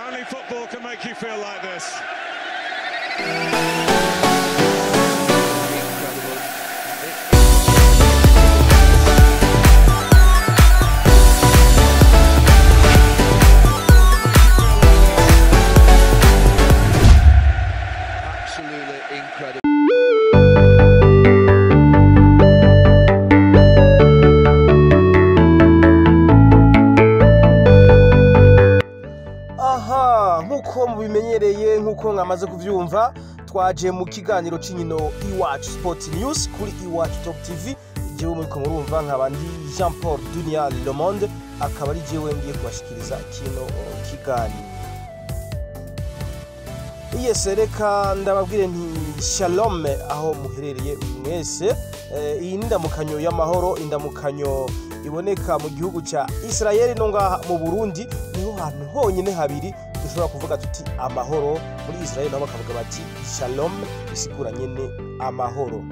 Only football can make you feel like this. Absolutely incredible. Aha, nk'uko mubimenyereye, nk'uko mwamaze kuvyumva, twaje mu kiganiro c'inkino Iwacu Sport News kuri Iwacu Top TV. Jewe muriko murumva nkaba ndi Jean Paul Dunia Le Monde, akaba ari jewe ngiye kubashikiriza kino kiganiro. Yes, reka ndababwire nti shalom aho muherereye mwese. Iyi ni indamukanyo y'amahoro, indamukanyo iboneka mu gihugu ca Israel no ngaha mu Burundi. Niho hantu honyine habiri dushobora kuvuga tuti amahoro. Muri Israel nabo bakavuga bati shalom, bisigura nyene amahoro.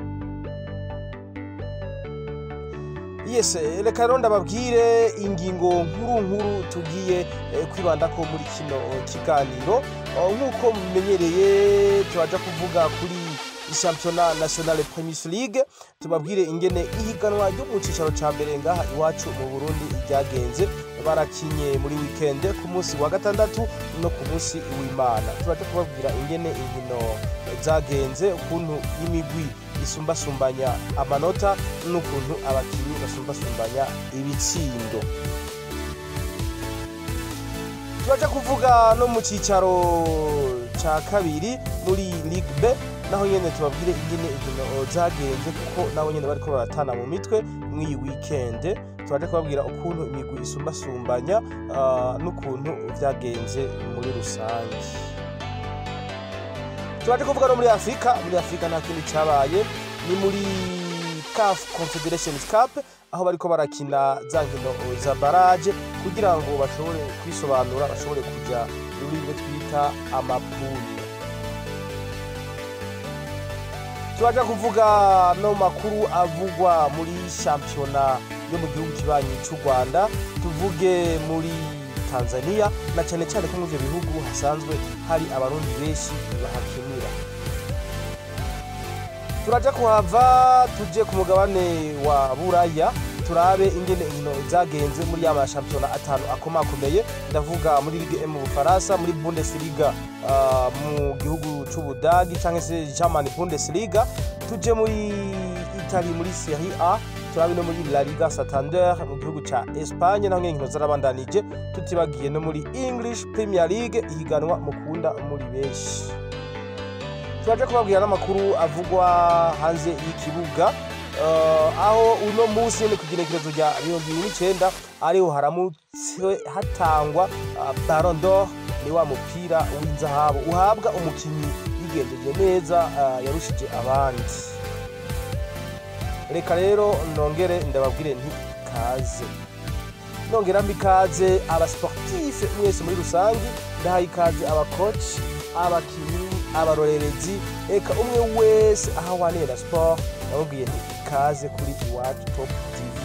Yes, reka rero ndababwire ingingo nkuru nkuru tugiye kwibandako muri kino kiganiro. Nk'uko mumenyereye, turaja kuvuga kuri Championnat National Premier League, tubabwire ingene ihiganwa ryo mu cicaro ca mbere ngaha iwacu mu Burundi ryagenze. Barakinye muri weekend, ku munsi wa gatandatu no ku munsi w'Imana. Turaja kubabwira ingene inkino zagenze, ukuntu imigwi isumbasumbanya amanota n'ukuntu abakinyi basumbasumbanya ibitsindo. Turaja kuvuga no mu cicaro ca kabiri muri Ligue B, naho nyene tubabwire ingene inkino zagenze, kuko nabo nyene bariko baratana mu mitwe mw'iyi weekend. Turaja kubabwira ukuntu imigwi isumbasumbanya n'ukuntu vyagenze muri rusange. Turaje kuvuga no muri Afrika. Muri Afrika nta kindi cabaye, ni muri CAF Confederations Cup, aho bariko barakina za nkino za barrage kugira ngo bashobore kwisobanura, bashobore kuja muri bimwe twita ama poules. Turaja kuvuga no makuru avugwa muri shampiyona yo mu gihugu kibanyi c'u Rwanda, tuvuge muri Tanzania, na cyane cyane ko muri ivyo bihugu hasanzwe hari Abarundi benshi bahakinira. Turaja kuhava tuje ku mugabane wa Buraya, turabe ingene inkino zagenze muri ya mashampiyona atanu akomakomeye. Ndavuga muri Ligue 1 mu Bufaransa, muri Bundesliga mu gihugu c'Ubudagi canke se German Bundesliga, tuje muri Italy muri Serie A, turabe no muri La Liga Santander mu gihugu ca Espagne, naho inkino zarabandanije, tutibagiye no muri English Premier League, ihiganwa mukunda muri benshi. Turaje kubabwira n'amakuru avugwa hanze y'ikibuga, aho uno munsi ni ku kigenekerezo rya 29 ariho haramutse hatangwa Ballon d'Or, ni wa mupira w'inzahabu uhabwa umukinyi yigenjeje neza, yarushije abandi. Reka rero nongere ndababwire nti kaze, nongera mba ikaze aba sportif mwese muri rusange, ndahaye ikaze aba coach, abakinyi, abarorerezi, eka umwe wese aho ahwaniye na sport, ndamubwiye nti ikaze kuri Iwacu Top TV.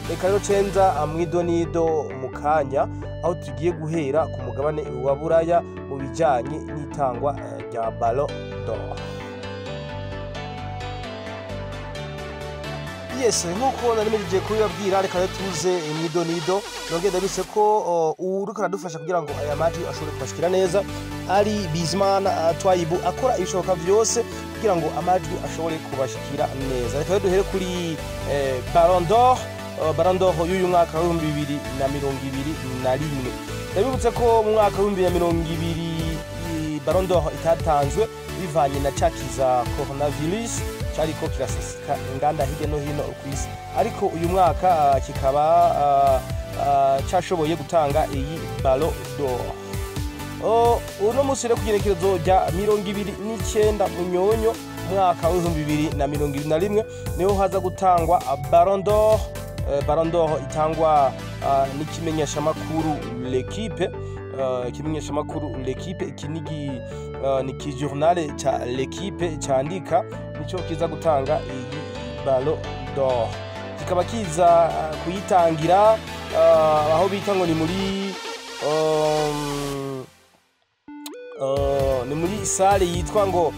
Reka rero cenza mwidonido mu kanya, aho tugiye guhera ku mugabane wa Buraya mu bijanye n'itangwa rya Ballon d'Or. Yes, nk'uko nari mpejeje kubibabwira, reka rero tuze mwidonido. Nongere ndabise ko uriko aradufasha kugira ngo aya majwi ashobore kubashikira neza ari Bizimana Twayibu, akora ibishoboka vyose kugira ngo amajwi ashobore kubashikira neza. Reka rero duhere kuri Ballon d'Or, Ballon d'Or y'uyu mwaka wa 2021. Ndabibutse ko mu mwaka wa 2020 Ballon d'Or itatanzwe bivanye na cakiza coronavirus cariko kirasasika inganda hirya no hino ku isi, ariko uyu mwaka kikaba cashoboye gutanga iyi Ballon d'Or. Uno munsi rero, kugenekerezo rya 29 Munyonyo umwaka wa 2021, niho haza gutangwa Ballon d'Or. Ballon d'Or itangwa n'ikimenyeshamakuru L'Equipe. Ikimenyeshamakuru L'Equipe, iki ni kijournal ca L'Equipe candika, nico kiza gutanga iyi Ballon d'Or, kikaba kiza kuyitangira aho bita ngo ni muri ni muri salle yitwa ngo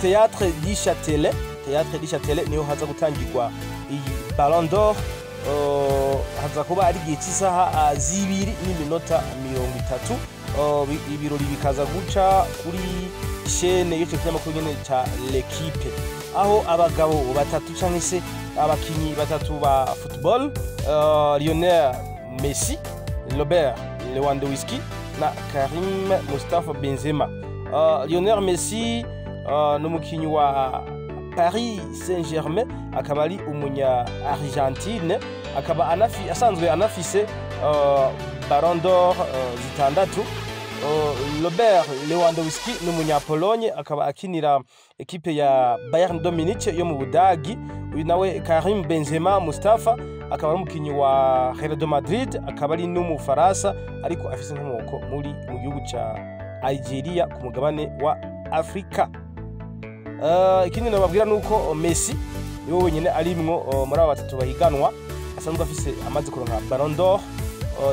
Théâtre du Châtelet. Théâtre du Châtelet niho haza gutangirwa iyi Ballon d'Or. Haza kuba ari igihe cy'isaha 2:30. Ibirori bikaza guca kuri chaîne y'icyo kinyamakuru nyene ca L'Equipe, aho abagabo batatu canke se abakinyi batatu ba football, Lionel Messi, Robert Lewandowski na Karim Mustafa Benzema. Lionel Messi ni umukinyi wa Paris Saint-Germain, akaba ari umunya Argentine, akaba asanzwe anafise Ballon d'Or zitandatu. Robert Lewandowski ni umunya-Pologne, akaba akinira ekipe ya Bayern de Munich yo mu Budagi. Uyu nawe Karim Benzema Mustafa akaba ari umukinyi wa Real de Madrid, akaba ari n'Umufaransa ariko afise inkomoko mu gihugu ca Algeria ku mugabane wa Afrika. Ikindi nababwira nuko Messi niwe wenyine arimwo muri aba batatu bahiganwa asanzwe afise amaze kuronka Ballon d'Or.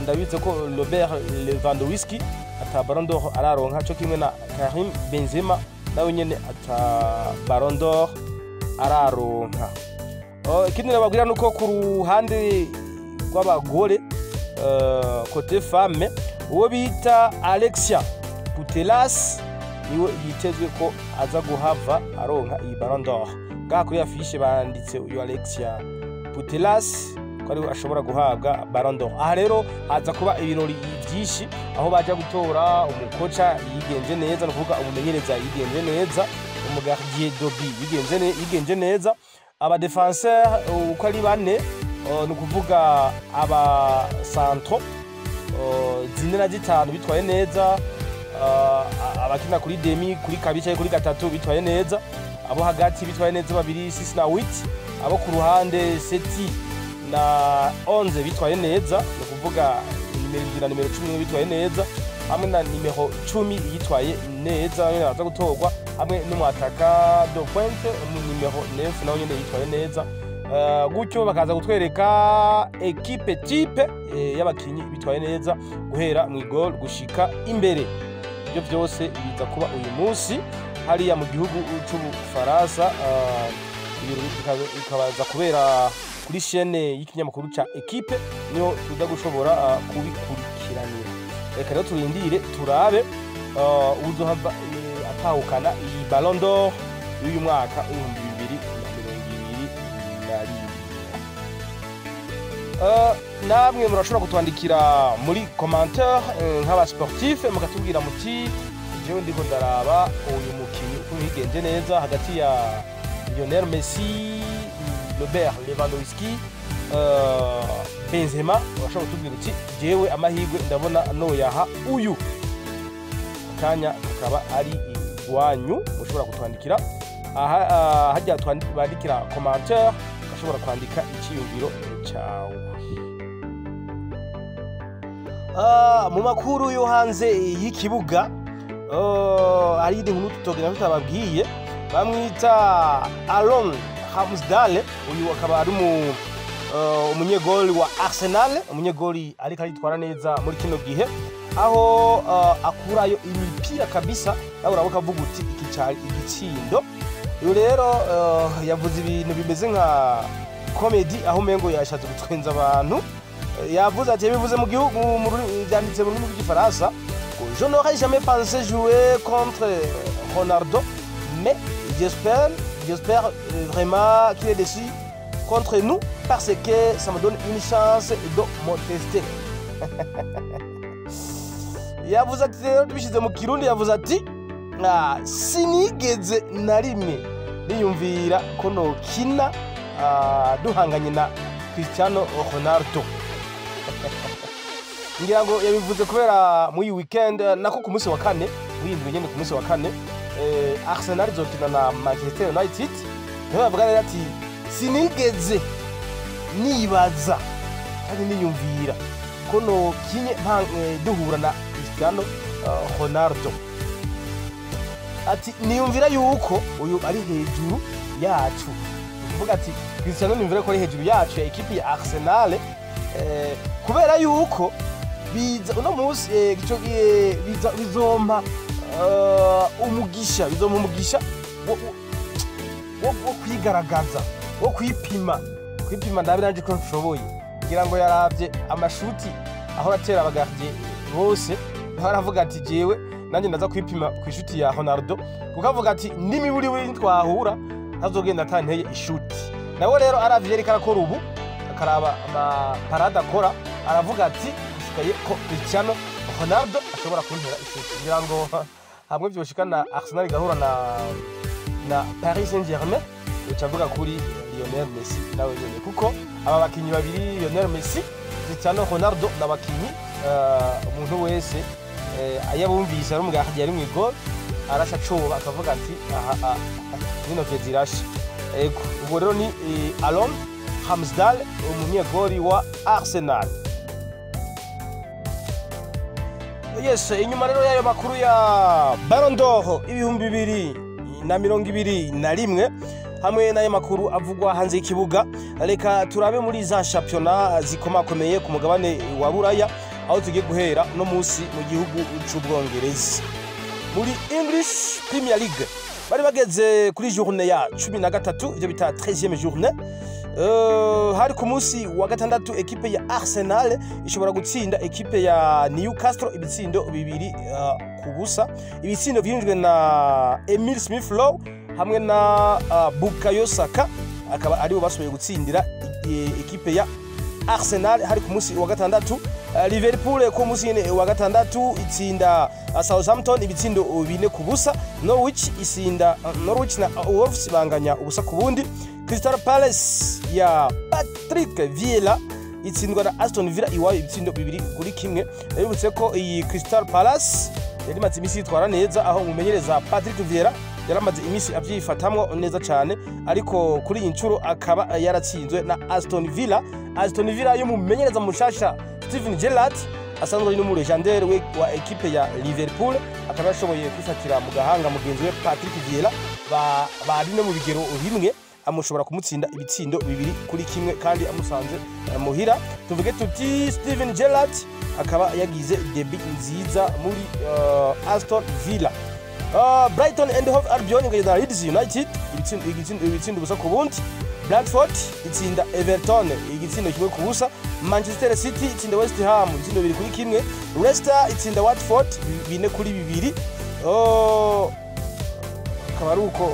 Ndabitse ko Robert Lewandowski ata Ballon d'Or araronka, co kimwe na Karim Benzema nawe nyene ata Ballon d'Or araronka. Ikindi nababwira nuko ku ruhande rw'abagore, côté femme, uwo bita Alexia Putellas niwe yitezwe ko aza guhava aronka iyi Ballon d'Or. Ngaha kuri affiche banditse uyu Alexia Putellas ko ariwe ashobora guhabwa Ballon d'Or. Aha rero haza kuba ibirori byinshi, aho baja gutora umukoca yigenje neza, ni ukuvuga umumenyereza yigenje neza, umu gardien de but yigenje neza, aba défenseur uko ari bane, ni ukuvuga aba centre zine na zitanu bitwaye neza, abakina kuri demi, kuri kabiri cyangwa kuri gatatu bitwaye neza, abo hagati bitwaye neza babiri, 6 na 8, abo ku ruhande 7 na 11 bitwaye neza, ni ukuvuga nimero 7 na nimero 11 bitwaye neza, hamwe na nimero 10 yitwaye neza nyene baza gutorwa, hamwe n'umwataka de pointe mu nimero 9 nawe nyene yitwaye neza. Gutyo bakaza kutwereka équipe type y'abakinyi bitwaye neza guhera mu goal gushika imbere. Ibyo byose biza kuba uyu munsi hariya mu gihugu c'Ubufaransa. Ibirori bikabaza kubera kuri chaîne y'ikinyamakuru ca Equipe, niho tuza gushobora kubikurikiranira. Reka rero turindire turabe uzohava atahukana iyi Ballon d'Or y'uyu mwaka w'2021. Namwe murashobora kutwandikira muri commentaire nk'aba sportif, mukatubwira muti: "Jewe ndiko ndaraba uyu mukinyi uko yigenje neza hagati ya Lionel Messi, Robert Lewandowski, Benzema." Urashobora kutubwira uti: "Jewe amahirwe ndabona noyaha uyu." Akanya kakaba ari iwanyu, ushobora kutwandikira aha hajya bandikira commentaire, ushobora kwandika icyiyumviro cyawe. Mu makuru yo hanze y'ikibuga, hari indi nkuru tutogenda tutababwiye. Bamwita Aaron Ramsdale, uyu akaba ari umunyegoli wa Arsenal, umunyegoli ariko aritwara neza muri kino gihe, aho akurayo imipira kabisa nawe urabona ukavuga uti: "Iki cari igitsindo." Uyu rero yavuze ibintu bimeze nka comédie, aho umengo yashatse gutwenza abantu. Yavuze ati, yabivuze mu gihugu byanditse mu rurimi rw'Igifaransa ngo: "Je n'aurais jamais pensé jouer contre Ronaldo, mais j'espère vraiment qu'il est déçu contre nous parce que ça me donne une chance de me tester." Yavuze ati rero, tubishyize mu Kirundi, yavuze ati: "Sinigeze na rimwe niyumvira ko nokina duhanganye na Cristiano Ronaldo." Ngira ngo yabivuze kubera muri iyi weekend, nako ku munsi wa kane w'indwi nyene, ku munsi wa kane Arsenal izokina na Manchester United. Niho bavuga rero ati: "Sinigeze nibaza kandi niyumvira ko nokinye duhura na Cristiano Ronaldo." Ati: "Niyumvira yuko uyu ari hejuru yacu." Kuvuga ati Cristiano niyumvira ko ari hejuru yacu ya ekipi ya Arsenal, kubera yuko Biza uno munsi ico biza bizompa umugisha, bizompa umugisha wo kwigaragaza, wo kwipima ndabe nanje ko nshoboye. Ngira ngo yaravye amashuti aho atera aba gardien bose, naho aravuga ati: "Jewe nanjye ndaza kwipima ku ishuti ya Ronaldo", kuko avuga ati n'imiburiburi ntitwahura ntazogenda atanteye ishuti. Nawe rero aravye yariko arakora ubu, akaraba ama parade akora, aravuga ati bisigaye ko Cristiano Ronaldo ashobora kuntera ishuti. Ngira ngo hamwe vyoshika na Arsenal igahura na Paris Saint-Germain, uca avuga kuri Lionel Messi nawe nyene, kuko aba bakinyi babiri, Lionel Messi, Cristiano Ronaldo, n'abakinyi umuntu wese ayabumvise ari umu gardien ari mw'igol arasha coba akavuga ati: "Aha aha, zino zirashe." Ego, ubwo rero ni Aaron Ramsdale, umunyegori wa Arsenal. Yes, inyuma rero y'ayo makuru ya Ballon d'Or 2021 hamwe n'ayo makuru avugwa hanze y'ikibuga, reka turabe muri za shampiyona zikomakomeye ku mugabane wa Buraya, aho tugiye guhera no munsi mu gihugu c'Ubwongereza, muri English Premier League. Bari bageze kuri journée ya 13, ivyo bita 13e journée. Hari ku munsi wa gatandatu, ekipe ya Arsenal ishobora gutsinda ekipe ya Newcastle ibitsindo 2 ku busa, ibitsindo vyinjijwe na Emil Smith Rowe hamwe na Bukayo Saka, akaba aribo bashoboye gutsindira ekipe ya Arsenal. Hari ku munsi wa gatandatu. Liverpool ku munsi nyene wa gatandatu itsinda Southampton ibitsindo 4 ku busa. Norwich isinda Norwich na Wolves banganya 0-0. Crystal Palace ya Patrick Vieira itsindwa na Aston Villa iwayo ibitsindo 2-1. Yabibutse ko iyi Crystal Palace yari imaze iminsi yitwara neza, aho umumenyereza Patrick Vieira yaramaze iminsi avyifatamwo neza cane, ariko kuri iyi nshuro akaba yaratsinzwe na Aston Villa, Aston Villa y'umumenyereza mushasha Steven Gerrard, asanzwe ari n'umu légendaire we wa ekipe ya Liverpool, akaba yashoboye kwifatira mu gahanga mugenzi we Patrick Vieira, bari no mu bigero bimwe, amushobora kumutsinda ibitsindo 2-1 kandi amusanze muhira. Tuvuge tuti Steven Gerrard akaba yagize début nziza muri Aston Villa. Brighton and Hove Albion inganya na Leeds United ibitsindo 0-0. Brentford itsinda Everton igitsindo 1-0. Manchester City itsinda West Ham ibitsindo 2-1. Leicester itsinda Watford 4-2. Oh, akaba ari uko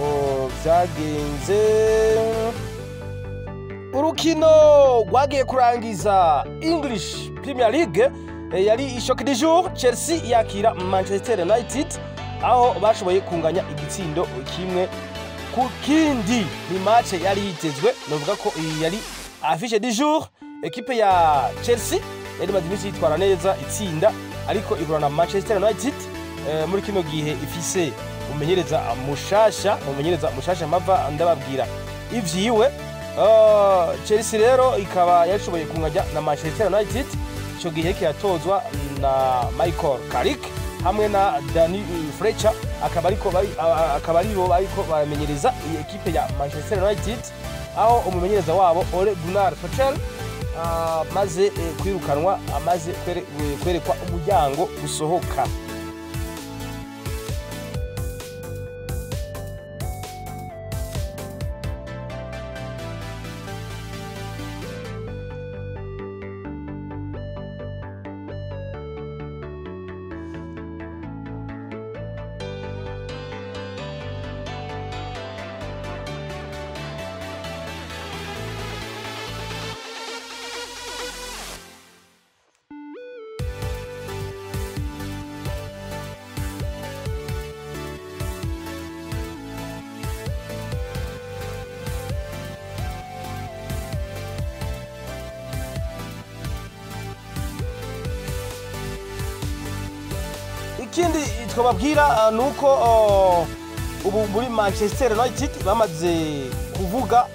vyagenze. Urukino rwagiye kurangiza English Premier League yari choc du jour, Chelsea yakira Manchester United, aho bashoboye kunganya igitsindo 1 ku kindi. Ni match yari yitezwe, novuga ko iyi yari affiche du jour. Ekipe ya Chelsea yari imaze iminsi yitwara neza itsinda, ariko ihura na Manchester United muri kino gihe ifise umumenyereza mushasha mava ndababwira ivyiwe. Chelsea rero ikaba yashoboye kunganya na Manchester United, ico gihe kiratozwa na Michael Carrick hamwe na Danny Fletcher, akaba aribo bariko baramenyereza iyi ekipe ya Manchester United, aho umumenyereza wabo Ole Gunnar Solskjaer amaze kwirukanwa, amaze kwerekwa umuryango usohoka. Ikindi twababwira ni uko ubu muri Manchester United bamaze kuvuga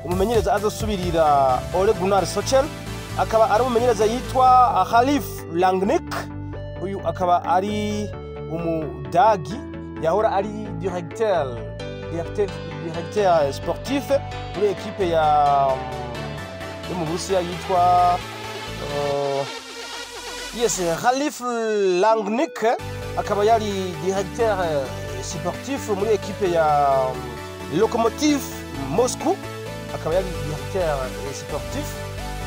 umumenyereza azosubirira Ole Gunnar Solskjaer, akaba ari umumenyereza yitwa Ralf Rangnick. Uyu akaba ari umudagi yahora ari directeur sportif muri ekipe yo mu Burusiya yitwa Yes, Ralf Rangnick akaba yari directeur sportif muri ekipe ya Lokomotiv Moscow, akaba yari directeur sportif.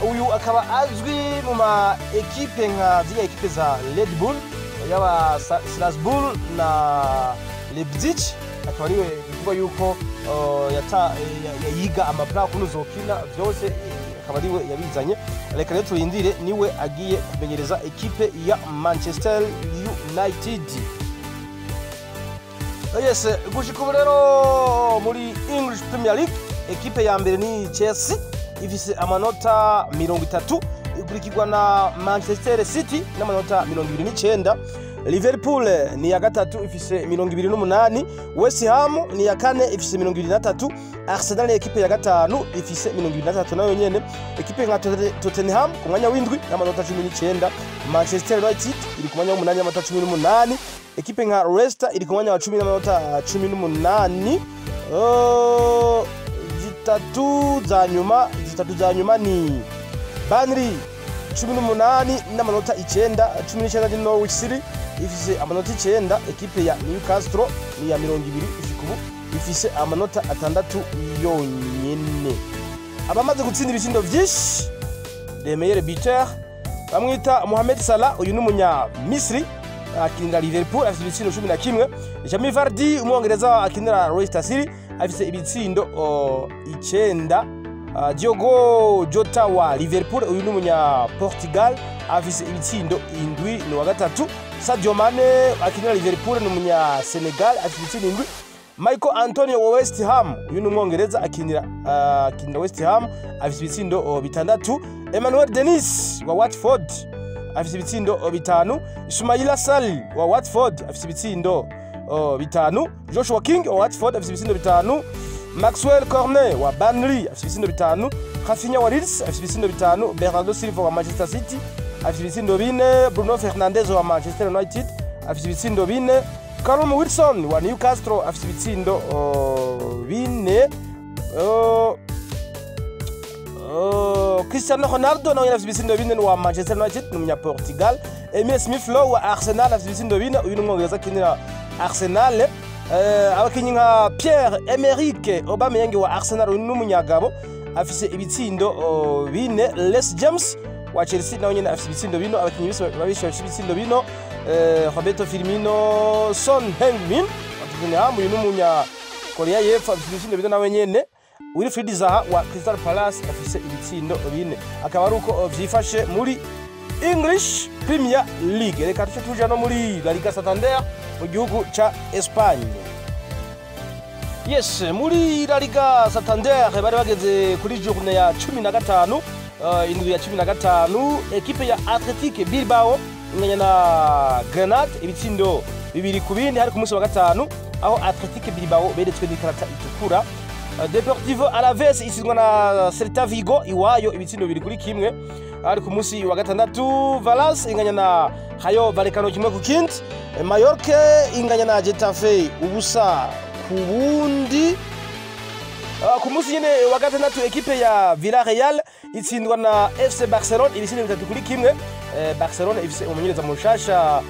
Uyu akaba azwi mu ma ekipe nka ziriya ekipe za Red Bull, yaba Strasbourg na Leipzig, akaba ariwe bivugwa yuko yiga ama plan ukuntu uzokina vyose, akaba ariwe yabizanye. Reka rero turindire, niwe agiye kumenyereza ekipe ya Manchester United. Yes, gushika ubu rero muri English Premier League, ekipe ya mbere ni Chelsea, ifise amanota 30, ikurikirwa na Manchester City n'amanota 29. Liverpool ni ya gatatu, ifise 28. West Ham ni ya kane, ifise 23. Arsenal ni ekipe ya gatanu, ifise 23 nayo nyene. Ekipe nka Tottenham ku mwanya w'indwi n'amanota 19. Manchester United iri ku mwanya w'umunani n'amanota 18. Ekipe nka Leicester iri ku mwanya wa 10 n'amanota 18. Zitatu za nyuma ni Burnley 18 n'amanota 9, 19 ni Norwich City ifise amanota 9. Ekipe ya Newcastle ni ya 20 gushika ubu, ifise amanota 6 yonyene. Abamaze gutsinda ibitsindo vyinshi, les meilleurs buteurs, bamwita Mohamed Salah. Uyu ni umunya Misri akinira Liverpool, afise ibitsindo 11. Jamie Vardy, umwongereza akinira Leicester City, afise ibitsindo 9. Diogo Jota wa Liverpool, uyu ni umunya Portugal, afise ibitsindo 7, ni wa gatatu. Sadio Mane akinira Liverpool, ni umunya Senegal, afise ibitsindo 7. Michael Antonio wa West Ham, uyu ni umwongereza akinira West Ham, afise ibitsindo 6. Emmanuel Dennis wa Watford afise ibitsindo 5. Ismaila Sarr wa Watford afise ibitsindo 5. Joshua King wa Watford afise ibitsindo 5. Maxwell Cornet wa Burnley afise ibitsindo 5. Raphinha wa Leeds afise ibitsindo 5. Bernardo Silva wa Manchester City afise ibitsindo 4. Bruno Fernandes wa Manchester United afise ibitsindo 4. Callum Wilson wa Newcastle afise ibitsindo 4. Cristiano Ronaldo nawe afise ibitsindo 4 wa Manchester United, ni umunya Portugal. Emile Smith Rowe wa Arsenal afise ibitsindo 4, uyu ni umwongereza akinira Arsenal. Abakinyi nka Pierre Emerick Aubameyang wa Arsenal, uyu ni umunyagabo, afise ibitsindo 4. Reece James wa Chelsea nawe nyene afise ibitsindo 4. Abakinyi bose babishe bafise ibitsindo 4: Roberto Firmino, Son Heung-min wa Tottenham, uyu ni umunya Korea y'Epfo, afise ibitsindo 4 nawe nyene. Wilfried Zaha wa Crystal Palace afise ibitsindo 4. Akaba ari uko vyifashe muri English Premier League. Reka tuce tuja no muri La Liga Santander mu gihugu ca Espagne. Yes, muri La Liga Santander bari bageze kuri journée ya 15, indwi ya 15. Ekipe ya Athletic Bilbao inganya na Grenade ibitsindo 2-2. Hari ku munsi wa gatanu, aho Athletic Bilbao beretswe n'ikarata itukura. Deportivo Alaves isizwa na Celta Vigo iwayo ibitsindo 2-1, ari ku munsi wa gatandatu. Valence inganya na Rayo Vallecano 1-0. Mallorca inganya na Getafe 0-0. Ku munsi nyene wa gatandatu, ekipe ya Villarreal itsindwa na FC Barcelone ibitsindo 3-1. Barcelone ifise umumenyereza mushasha,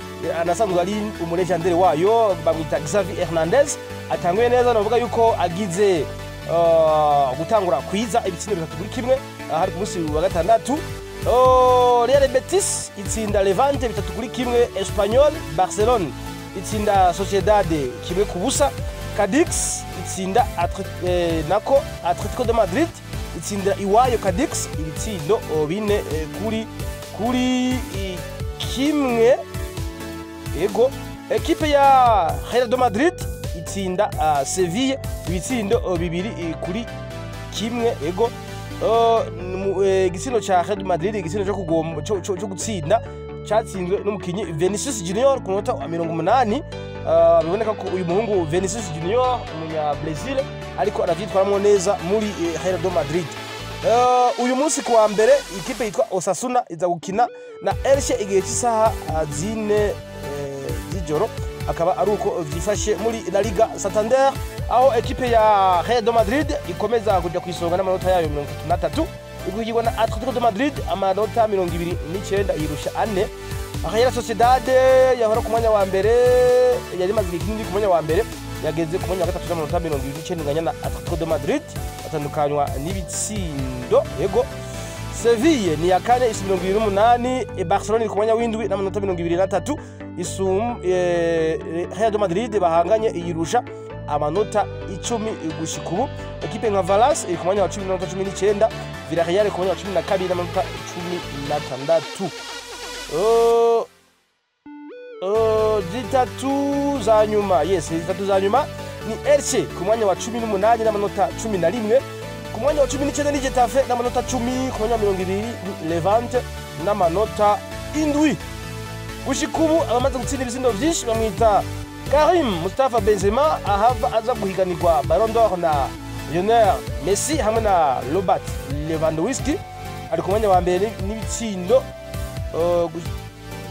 anasanzwe ari umu légendaire wayo, bamwita Xavi Hernandez, atanguye neza. Navuga yuko agize gutangura kwiza, ibitsindo 3-1, hari ku munsi wa gatandatu. Oh, Real Betis itsinda Levante 3-1. Espanyol Barcelone itsinda Sociedad 1-0. Cadix itsinda nako Atletico de Madrid itsinda iwayo Cadix ibitsindo 4 kuri 1. Ego, ekipe ya Real de Madrid itsinda Sevilla ibitsindo 2-1. Ego, igitsindo ca Real de Madrid, igitsindo cyo gutsinda cyatsinzwe n'umukinyi Vinicius Junior ku munota wa 80. Biboneka ko uyu muhungu Vinicius Junior, umunya Brazil, ariko aravyitwaramwo neza muri Real de Madrid. Uyu munsi kuwa mbere, ikipe yitwa Osasuna iza gukina na Elche igihe cy'isaha 4 z'ijoro. Akaba ari uko vyifashe muri La Liga Santander, aho ekipe ya Real de Madrid ikomeza kuja kwisonga n'amanota yayo 33, ikurikirwa na Atletico de Madrid amanota 29, yirusha 4. Real Sociedad yahora ku mwanya wa mbere, yari imaze igihe kinini ku mwanya wa mbere, yageze ku mwanya wa gatatu n'amanota 29, inganya na Atletico de Madrid, batandukanywa n'ibitsindo. Yego, Seville ni ya kane, ifise 28. Barcelona iri ku mwanya w'indwi n'amanota 23. Isum Real de Madrid bahanganye iyirusha amanota 10 gushika ubu. Ekipe nka Valence iri ku mwanya wa 10 n'amanota 19, Villarreal ku mwanya wa 12 n'amanota 16. Zitatu za nyuma, yes, zitatu za nyuma ni Elche ku mwanya wa 18 n'amanota 11, ku mwanya wa 19 ni Getafe n'amanota 10, ku mwanya wa 20 ni Levante n'amanota 7. Gushika ubu abamaze gutsinda ibitsindo vyinshi bamwita Karim Mustafa Benzema, ahava aza guhiganirwa Ballon d'Or na Lionel Messi hamwe na Robert Lewandowski. Ari ku mwanya wa mbere n'ibitsindo,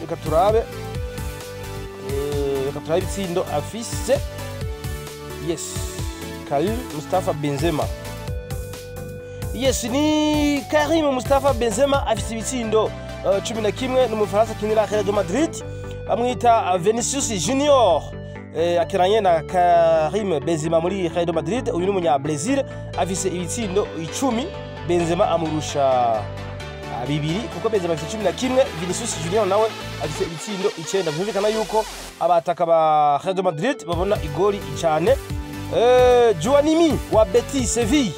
reka turabe, ibitsindo afise. Yes, Karim Mustafa Benzema, yes, ni Karim Mustafa Benzema afise ibitsindo 11. Ni umufaransa akinira Real de Madrid. Bamwita Vinicius Junior, akinanye na Karim Benzema muri Real de Madrid. Uyu ni umunya Brazil, afise ibitsindo 10. Benzema amurusha bibiri, kuko Benzema afise 11, Vinicius Junior nawe afise ibitsindo 9. Vyumvikana yuko abataka ba Real de Madrid babona igoli cyane. Juanmi wa Betis Seville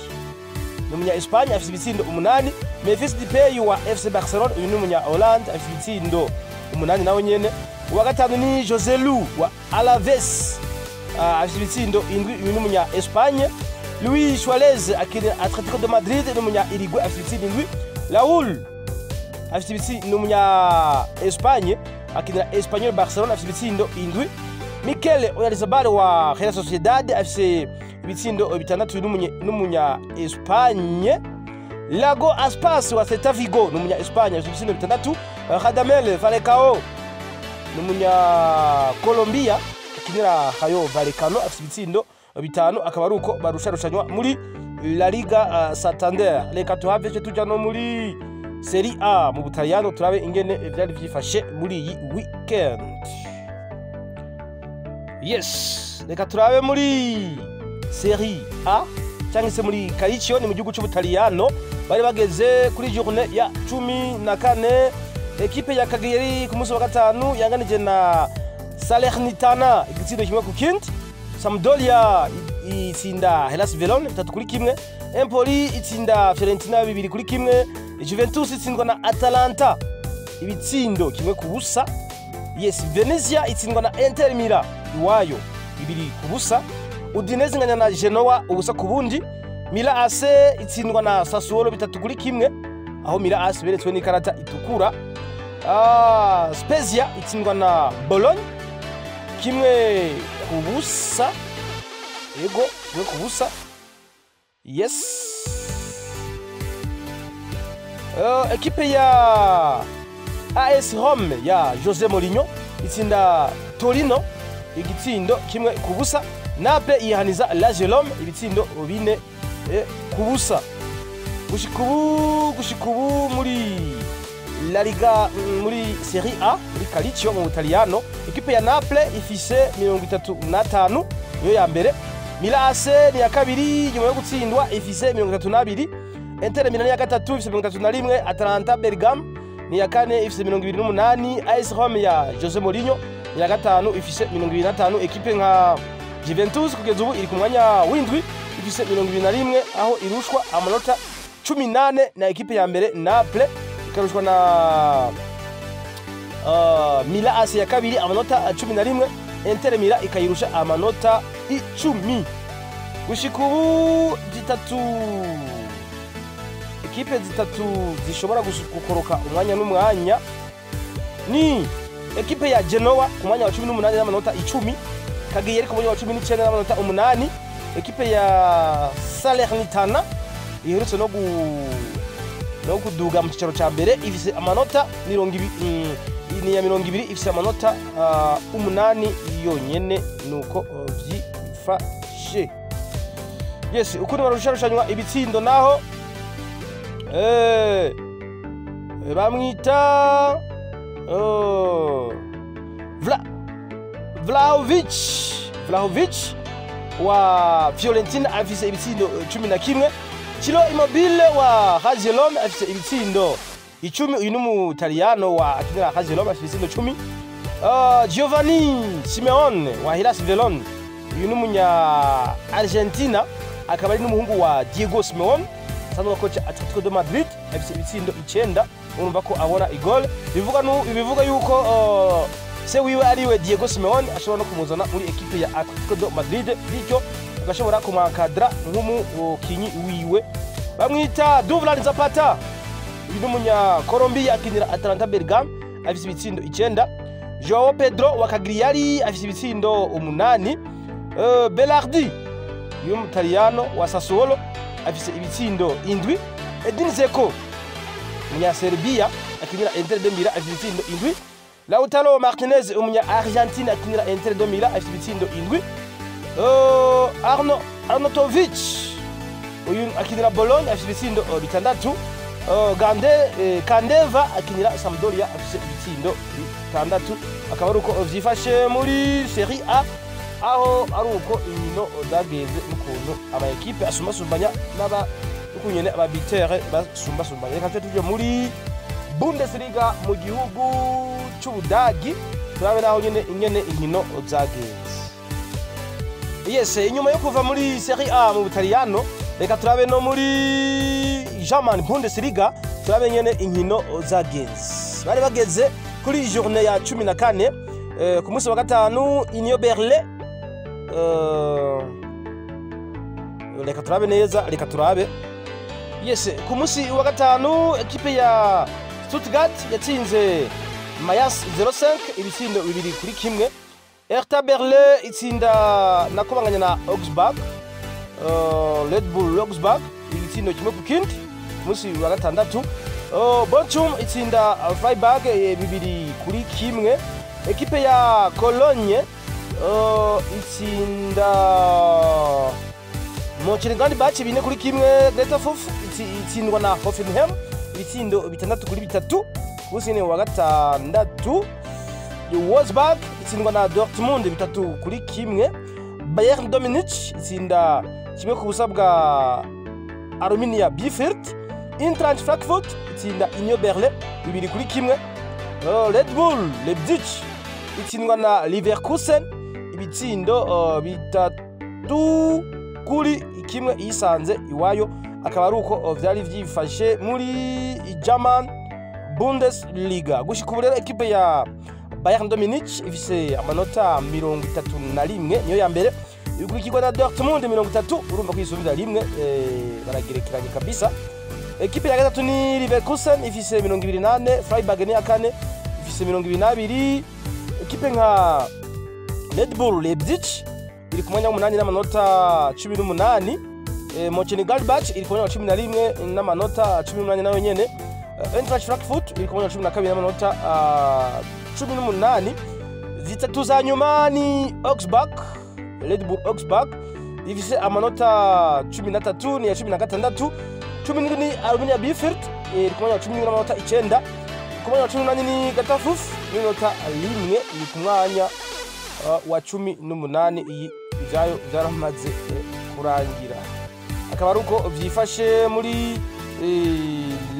ni umunya Espagne, afise ibitsindo 8. Memphis Depay wa FC Barcelona, uyu ni umunya Hollande, afise ibitsindo 8 nawe nyene. Uwa gatanu ni Joselu wa Alaves, afise ibitsindo 7, uyu ni umunya Espagne. Luis Suarez akinira Atletico de Madrid, ni umunya Uruguay, afise ibitsindo 7. Raul afise ibitsindo, ni umunya Espagne, akinira Espanyol Barcelona, afise ibitsindo 7. Mikel Oyarzabal wa Real Sociedad afise ibitsindo 6, n'umunya Espagne. Iago Aspas wa Celta Vigo ni umunya Espagne, afise ibitsindo 6. Radamel Falcao ni umunya Colombia, akinira Rayo Vallecano, afise ibitsindo 5. Akaba ari uko barusharushanywa muri La Liga Santander. Reka tuhave ce tuja no muri Serie A mu Butaliyano, turabe ingene vyari vyifashe muri iyi weekend. Yes, reka turabe muri Serie A cyangwa se muri Calcio, ni mu gihugu cy'Ubutaliyano. Bari bageze kuri journée ya 14. Ekipe ya Cagliari ku munsi wa gatanu yanganije na Salernitana igitsindo 1-0. Sampdoria itsinda Hellas Verona 3-1. Empoli itsinda Fiorentina 2-1. Juventus itsindwa na Atalanta ibitsindo 1-0. Yes, Venezia itsindwa na Inter Milan iwayo 2-0. Udinese inganya na Genoa 0-0. Milan AC itsindwa na Sassuolo 3-1, aho Milan AC beretswe n'ikarata itukura. Spezia itsindwa na Bologna 1-0. Yego, 1-0. Yes. Ekipe ya AS Rome ya Jose Mourinho itsinda Torino igitsindo 1-0. Naples yihaniza Lazio Rome ibitsindo 4-0. Gushika ubu muri La Liga, muri Serie A, muri Calcio mu Butaliyano, ekipe ya Naples ifise 35, niyo ya mbere. Milan AC ni ya kabiri nyuma yo gutsindwa, ifise 32. Inter Milan ya gatatu ifise 31. Atalanta Bergamo ni ya kane, ifise 28. AS Rome ya Jose Mourinho ni ya gatanu, ifise 25. Ekipe nka Juventus kugeza ubu iri ku mwanya w'indwi, ifise 21, aho irushwa amanota 18 na ekipe ya mbere Naples, ikarushwa na Milan AC ya kabiri amanota 11, Inter Milan ikayirusha amanota 10. Gushika ubu zitatu, ekipe zitatu zishobora gukoroka umwanya n'umwanya ni ekipe ya Genoa ku mwanya wa 18 n'amanota 10, Cagliari ku mwanya wa 19 n'amanota 8, ekipe ya Salernitana iherutse no kuduga mu cicaro ca mbere ifise amanota 20, ni ya 20, ifise amanota 8 yonyene. Nuko vyifashe. Yes, ukundi barusharushanywa ibitsindo naho bamwita Vlahovic wa Fiorentina afise ibitsindo 11. Ciro Immobile wa Lazio Rome afise ibitsindo 10. Uyu n'umutaliyano wa akinira Lazio Rome, afise ibitsindo 10. Giovanni Simeone wa Hellas Verona, uyu n'umunya Argentina, akaba ari n'umuhungu wa Diego Simeone asanzwe akoca Atletico de Madrid, afise ibitsindo 9. Urumva ko abona igol, bivuga nu bivuga yuko se wiwe ariwe Diego Simeone ashobora no kumuzana muri ekipe ya Atletico de Madrid, bityo agashobora kumwakadra nk'umukinyi wiwe. Bamwita Duvlan Zapata, uyu n'umunya Colombia akinira Atalanta Bergame, afise ibitsindo 9. Joao Pedro wa Cagliari afise ibitsindo 8. Berardi, uyu mutaliyano wa Sassuolo, afise ibitsindo 7. Edin Dzeko, umunya Serbia akinira Inter de Milan, afise ibitsindo 7. Lautaro Martinez, umunya Argentine akinira Inter de Milan, afise ibitsindo 7. Arnautovic, uyu akinira Bologna, afise ibitsindo 6. Gande Kandeva akinira Sampdoria, afise ibitsindo 6. Akaba ari uko vyifashe muri Serie A, aho ari uko inkino zagenze n'ukuntu ama ekipe asumbasumbanya n'aba n'ukuntu aba buteurs basumbasumbanya. Reka tuje tuje muri Bundesliga mu gihugu c'Ubudagi, turabe naho nyene ingene inkino zagenze. Yes, inyuma yo kuva muri Serie A mu Butaliyano, reka turabe no muri German Bundesliga, turabe nyene inkino zagenze. Bari bageze kuri journée ya 14, ku munsi wa gatanu Union Berlin, reka turabe neza, reka turabe. Yes, ku munsi wa gatanu ekipe ya Stuttgart yatsinze Mayence 05 ibitsindo 2-1. Hertha Berlin itsinda nakobanganya na Augsburg, Red Bull Augsburg, ibitsindo 1-0 munsi wa gatandatu. Bochum itsinda Freiburg 2-1. Ekipe ya Cologne itsinda Mönchengladbach 4-1. Greuther Fürth itsindwa na Hoffenheim ibitsindo 6-3 munsi wa gatandatu. Wolfsburg itsindwa na Dortmund 3-1. Bayern de Munich itsinda 1-0 bwa Arminia Bielefeld. Eintracht Frankfurt itsinda Union Berlin 2-1. Red Bull Leipzig itsindwa na Leverkusen ibitsindo 3-1 isanze iwayo. Akaba ari uko vyari vyifashe muri German Bundesliga. Gushika ubu rero ekipe ya Bayern de Munich ifise amanota 31, niyo ya mbere, ikurikirwa na Dortmund 30. Urumva ko isumbiza rimwe, baragerekeranye kabisa. Ekipe ya gatatu ni Leverkusen ifise 24, Freiburg ni ya kane ifise 22. Ekipe nka Red Bull Leipzig iri ku mwanya w'umunani n'amanota 18. Mönchengladbach iri ku mwanya wa 11 n'amanota 18 nayo nyene. Eintracht Frankfurt iri ku mwanya wa 12 n'amanota 18. Zitatu za nyuma ni Augsburg, Red Bull Augsburg ifise amanota 13, ni ya 16. 17 ni Arminia Bielefeld iri ku mwanya wa 17 n'amanota 9. Ku mwanya wa 18 ni Greuther Fürth n'inota 1, iri ku mwanya wa 18. Iyi ivyayo vyaramaze kurangira. Akaba ari uko vyifashe muri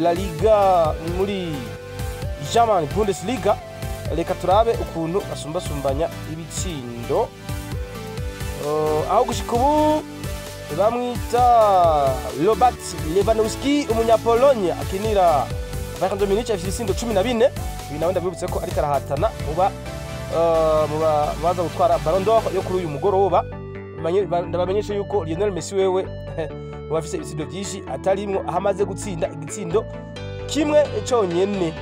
La Liga, muri German Bundesliga. Reka turabe ukuntu basumbasumbanya ibitsindo, aho gushika ubu bamwita Robert Lewandowski, umunyapologne akinira Bayern de Munich, afite ibitsindo 14. Uyu nawe ndabibutse ko ariko arahatana muba muba baza gutwara Ballon d'Or yo kuri uyu mugoroba. Ndabamenyesha yuko Lionel Messi wewe mu bafise ibitsindo byinshi atarimwo, aho amaze gutsinda igitsindo kimwe cyonyene,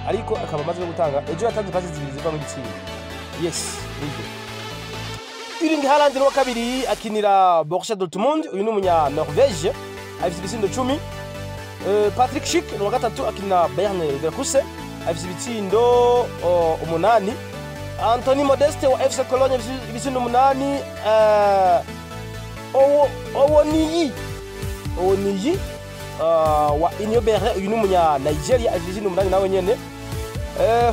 ariko akaba amaze no gutanga, ejo yatanze pasi zibiri ziva mu gitsindo. Yes, nibyo. Erling Haaland ni wa kabiri, akinira Borussia Dortmund, uyu ni umunya Norvège, afite ibitsindo 10. Patrick Schick ni wa gatatu, akinira Bayern Leverkusen, afite ibitsindo 8. Anthony Modeste wa FC Cologne afite ibitsindo 8. Owoniyi wa Union Berlin, uyu ni umunya Nigeria, afite ibitsindo 8 nawe nyene.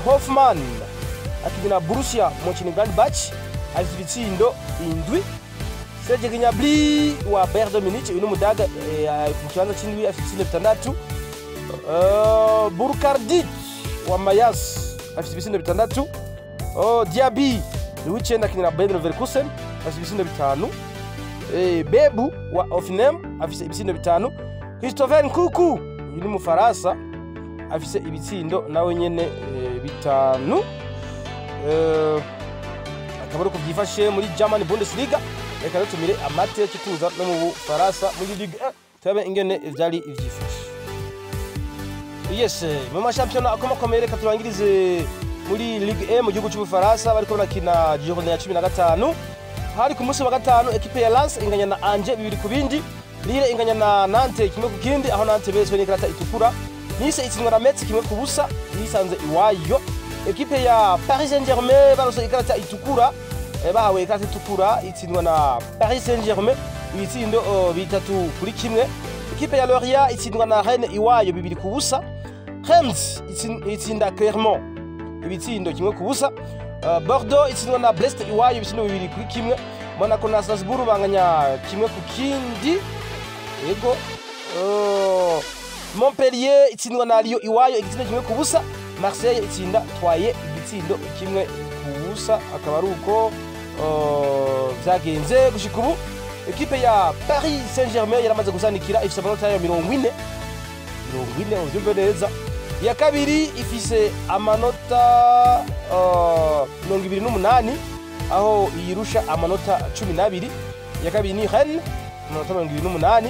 Hoffman akinira Borussia Mönchengladbach. afite ibitsindo 7. Serge Gnabry wa Bayern de Munich, uyu ni umudaga, mu kibanza c'indwi afite ibitsindo 6. Burkardt wa Mayence afite ibitsindo 6. Diaby ni w'icenda akinira Bayer Leverkusen afite ibitsindo 5. Bebu wa Hoffenheim afise ibitsindo 5. Christopher Nkunku uyu ni Mufaransa afise ibitsindo nawe nyene 5. Akaba ari uko vyifashe muri German Bundesliga. Reka dutumire amate tuza no mu Bufaransa muri Ligue 1 turabe ingene vyari vyifashe. Yes, mu mashampiyona akomakomeye reka turangirize muri Ligue 1 mu gihugu c'Ubufaransa bariko barakina journée ya 15. Hari ku munsi wa gatanu ekipe ya Lens inganya na Angers 2-2, Lille inganya na Nantes 1-1, aho Nantes bezwe n'ikarata itukura. Nice itsindwa na Metz 1-0, yisanze iwayo. Ekipe ya Paris Saint-Germain barose ikarata itukura, bahawe ikarata itukura itsindwa na Paris Saint-Germain ibitsindo 3-1. Ekipe ya Lorient itsindwa na Rennes iwayo 2-0. Reims itsinda Clermont ibitsindo 1-0. Bordeaux itsindwa na Brest iwayo ibitsindo 2-1. Monaco na Strasbourg banganya 1-1. Yego. Montpellier itsindwa na Lyon iwayo igitsindo 1-0. Marseille itsinda Troyes igitsindo 1-0. Akaba ari uko vyagenze gushika ubu. Ekipe ya Paris Saint-Germain yaramaze gusanikira ifise amanota ya 40, uvyumve neza. Ya kabiri ifise amanota 28, aho yirusha amanota 12. Ya kabiri ni Rennes amanota 28,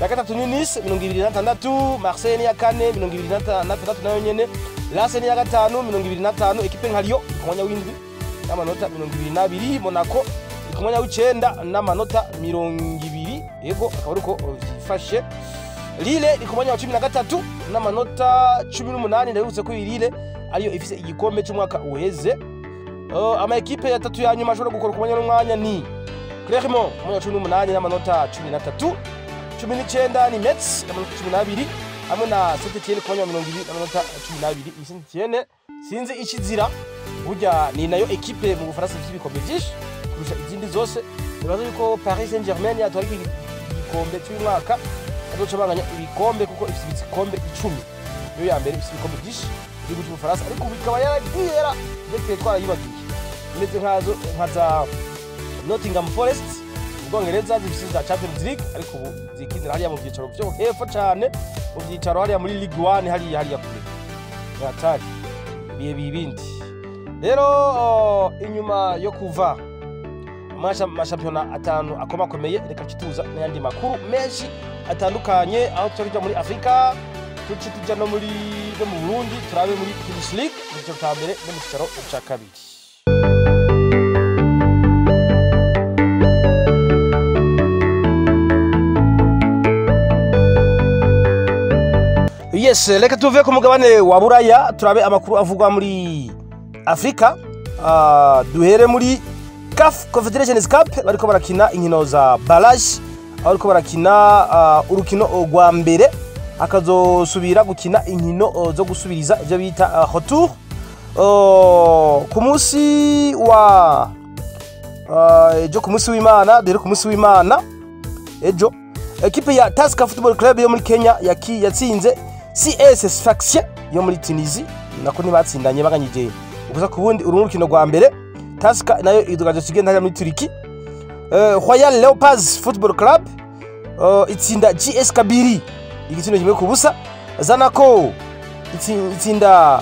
ya gatatu ni Nice 26, Marseille ni ya kane 26 nayo nyene, Lens ni ya gatanu 25, ekipe nka Lyon ku mwanya w'indwi n'amanota 22, Monaco ku mwanya w'icenda n'amanota 20. Yego, akaba ari uko vyifashe. Lille ni ku mwanya wa 13 n'amanota 18. Ndabibutse ko Lille ariyo ifise igikombe c'umwaka uheze. Ama ekipe ya tatu ya nyuma ashobora gukora ku mwanya n'umwanya ni Clermont ku mwanya wa 18 n'amanota 13, 19 ni Metz n'amanota 12, hamwe na Saint-Etienne ku mwanya wa 20 n'amanota 12. Iyi Saint-Etienne sinzi ikizira, burya ni nayo ekipe mu Bufaransa ifite ibikombe vyinshi kurusha izindi zose. Nibaza yuko Paris Saint-Germain yatwara igikombe cy'uyu mwaka azoca banganya ibikombe, kuko ifite ibikombe 10, niyo ya mbere ifite ibikombe byinshi mu gihugu cy'Ubufaransa, ariko bikaba yaragiyera ndetse twarayibagiye. Imeze nkazo nka za Nottingham Forest mu Bwongereza zifite za Champions League, ariko ubu zikinira hariya mu byicaro byo hepfo cane, mu byicaro hariya muri Ligue 1 hariya kure hatari ibihe bibindi. Rero inyuma yo kuva amashampiyona atanu akomakomeye, reka tuza n'ayandi makuru menshi atandukanye, aho tuja muri Afrika, tuce tuja no muri no mu Burundi, turabe muri Primus League mu cyicaro ca mbere no mu cyicaro ca kabiri. Yes, reka tuve ku mugabane wa Buraya turabe amakuru avugwa muri Afrika. Duhere muri CAF Confederations Cup, bariko barakina inkino za barrage, aho bariko barakina urukino rwa mbere, akazosubira gukina inkino zo gusubiriza ivyo bita retour. Ku munsi wa ejo, ku munsi w'Imana, duhere ku munsi w'Imana ejo, ekipe ya Tusker Football Club yo muri Kenya yatsinze CS Sfaxien yo muri Tunisie, nako ntibatsindanye baganyije ubusa ku bundi. Uru rukino rwa mbere Tusker nayo idugaje kigenda hariya muri Turiki. Royal Leopards Football Club itsinda GS Kabiri igitsindo 1-0. Zanaco itsinda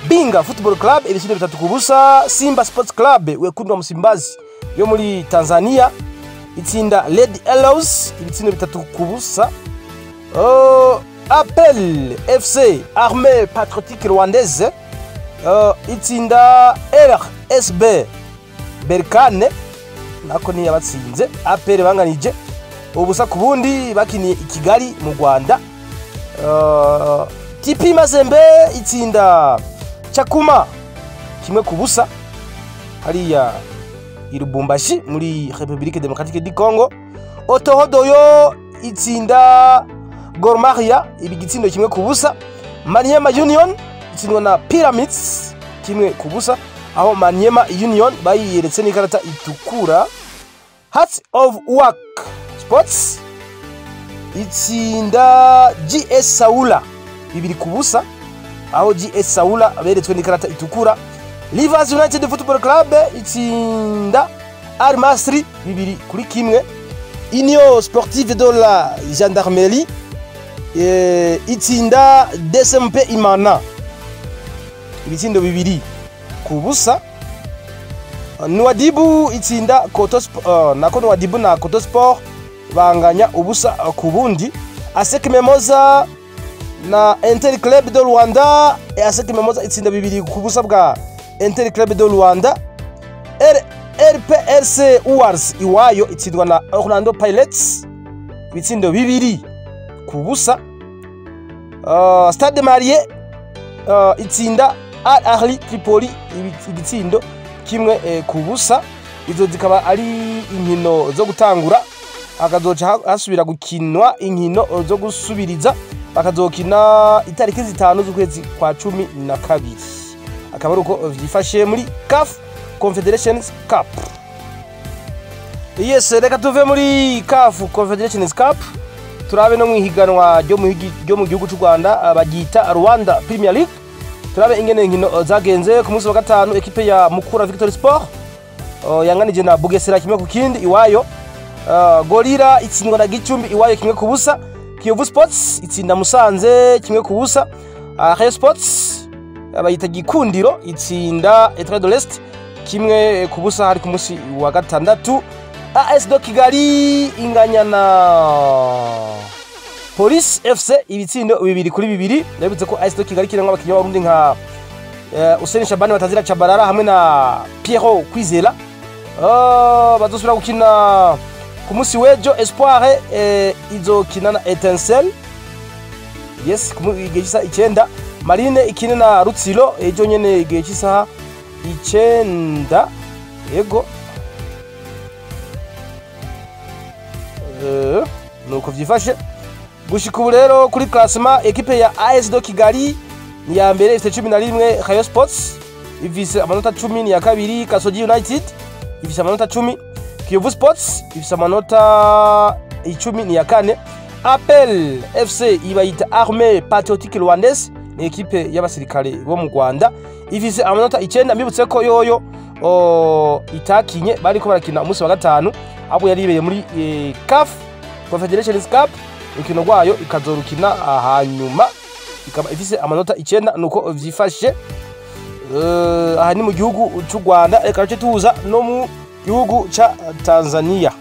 Binga Football Club ibitsindo 3-0. Simba Sports Club wekundu wa Msimbazi yo muri Tanzania itsinda Red Arrows ibitsindo 3-0. Appel FC Armée Patriotique Rwandaise itsinda RSB Berkane, nako ni yabatsinze APR banganije ubusa ku bundi bakiniye i Kigali mu Rwanda. TP Mazembe itsinda Chakuma 1-0 hariya i Lubumbashi muri République Démocratique du Congo. Otohodoyo itsinda Gor Mahia ibigitsindo 1-0. Maniema Union itsindwa na Pyramids 1-0. aho Maniema Union bayiyeretse n'ikarata itukura. Hearts of Oak Sports itsinda GS Saoula 2-0, aho GS Saoula beretswe n'ikarata itukura. Rivers United Football Club itsinda Al Masry 2-1. Union Sportive de la Gendarmerie itsinda DSMP Imana ibitsindo 2-0. Nouadhibou itsinda Koto nako Nouadhibou na Koto Sport banganya 0-0. ASEC Mimosa na Inter Club de Rwanda, ASEC Mimosa itsinda 2-0 bwa Inter Club de Rwanda. RPRC Wars iwayo itsindwa na Orlando Pirates ibitsindo 2-0. Stade Malien itsinda Al Ahli Tripoli igitsindo 1-0. Izo zikaba ari inkino zo gutangura, hakazoca hasubira gukinwa inkino zo gusubiriza, bakazokina itariki 5 z'ukwezi kwa 12. Akaba ari uko vyifashe muri CAF Confederations Cup. Yes, reka tuve muri CAF Confederations Cup turabe no mwihiganwa ryo mu gihugu cy'u Rwanda bagita Rwanda Premier League. Turabe ingene inkino zagenze ku munsi wa gatanu. Ekipe ya Mukura Victory Sport yanganije na Bugesera 1-0 iwayo. Gorira itsindwa na Gicumbi iwayo 1-0. Kiyovu Sports itsinda Musanze 1-0. Rayon Sports abayita Gikundiro itsinda Etoile de l'Est 1-0 hari ku munsi wa gatandatu. AS do Kigali inganya na Police FC ibitsindo 2-2. Ndabutse ko AS do Kigali kirangwa abakinyi b'Abarundi nka Hussein Shabani batazira Chabarara hamwe na Pierrot Kwizera. Bazosubira gukina ku munsi w'ejo. Espoir izokina na Etincelle. Yes, ku gihe cy'isaha 9. Marine ikine na Rutsiro ejo nyene igihe cy'isaha 9. Yego, nuko vyifashe gushika ubu rero kuri classement. Ekipe ya AS do Kigali ni ya mbere ifite 11, Rayon Sports ifise amanota 10 ni ya kabiri, Kasogi United ifise amanota 10, Kiyovu Sports ifise amanota 10 ni ya kane, Apel FC ibayita Armée Patriotique Rwandaise ni ekipe y'abasirikare bo mu Rwanda ifise amanota 9. Mbibutse ko yoyo itakinye, bariko barakina umunsi wa gatanu abo yaribeye muri CAF Confederations Cup, urukino rwayo ikazorukina hanyuma, ikaba ifise amanota 9. Nuko vyifashe aha ni mu gihugu cy'u Rwanda. Reka ruce tuza no mu gihugu ca Tanzania,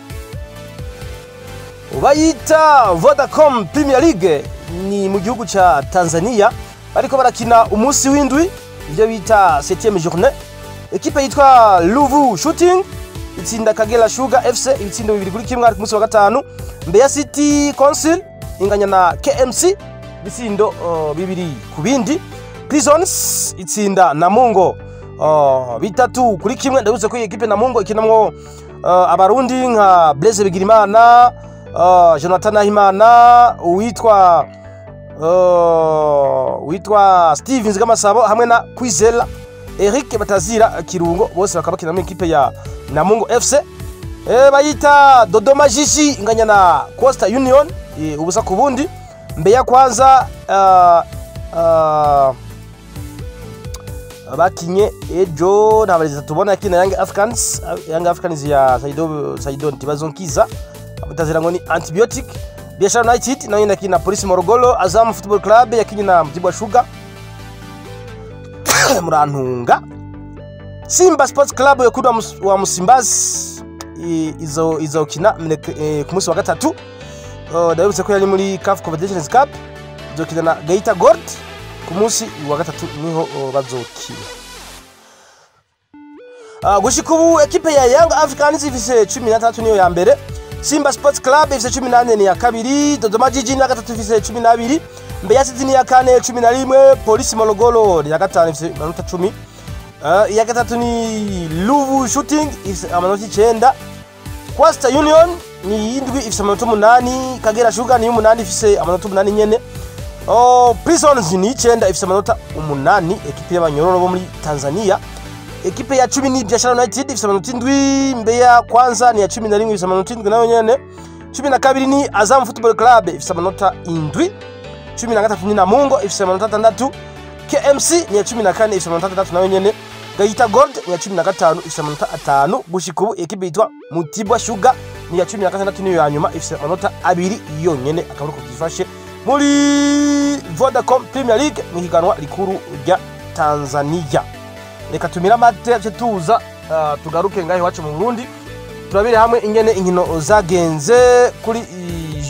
bayita Vodacom Premier League ni mu gihugu ca Tanzania, bariko barakina umunsi w'indwi, ivyo bita 7e journée. Ekipe yitwa Ruvu Shooting itsinda Kagera Sugar FC ibitsindo 2-1 ari ku munsi wa gatanu. Mbeya City Council inganya na KMC ibitsindo 2-2. Prisons itsinda Namungo 3-1. Ndabutse ko iyi ekipe Namungo ikinamwo abarundi nka Blaise Bigirimana, Jonathan Nahimana, uwitwa Steven Gamasabo hamwe na Kwizera Eric Batazira Kirungo, bose bakaba bakina muri ekipe ya Namungo FC. Bayita Dodoma Jiji inganya na Costa Union 0-0. Mbeya Kwanza bakinye ejo ntabariza tubona yakina Young Africans, Young Africans ya Saido Ntibazonkiza batazira ngo ni antibiotic. Biashara United nayo inakina Polisi Morogoro. Azam Football Club yakinye na Mtibwa Sugar Murantunga. Simba Sports Club yokuda wa Msimbazi izokina ku munsi wa gatatu. Ndabibutse ko yari muri CAF Confederations Cup, izokina na Geita Gold ku munsi wa gatatu niho bazokina. Gushika ubu ekipe ya Young Africans ifise 13 niyo ya mbere, Simba Sports Club ifise 18 ni ya kabiri, Dodoma Jiji ni ya gatatu ifise 12, Mbeya City ni ya kane 11, Polisi Morogoro ni ya gatanu ifise amanota 10. Iya gatatu ni Ruvu Shooting ifise amanota 9, Costa Union ni indwi ifise amanota 8, Kagera Sugar ni 8 ifise amanota 8 nyene. Prisons ni 9 ifise amanota 8, ekipe y'abanyororo bo muri Tanzania. Ekipe ya 10 ni Biashara United ifise amanota 7. Mbeya Kwanza ni ya 11 ifise amanota 7 nayo nyene. 12 ni Azam Football Club ifise amanota 7. 13 ni Namungo ifise amanota 6. KMC ni ya 14 ifise amanota 6 nayo nyene. Gayita Gold ni ya 15 ifise amanota 5. Gushika ubu ekipe yitwa Mutibwa Sugar ni ya 16 niyo ya nyuma ifise amanota 2 yonyene. Akaba uko byifashe muri Vodacom Premier League mu higanwa rikuru rya Tanzania. Reka tumira amate ace tuza tugaruke ngaho iwacu mu Burundi, turabire hamwe ingene inkino zagenze kuri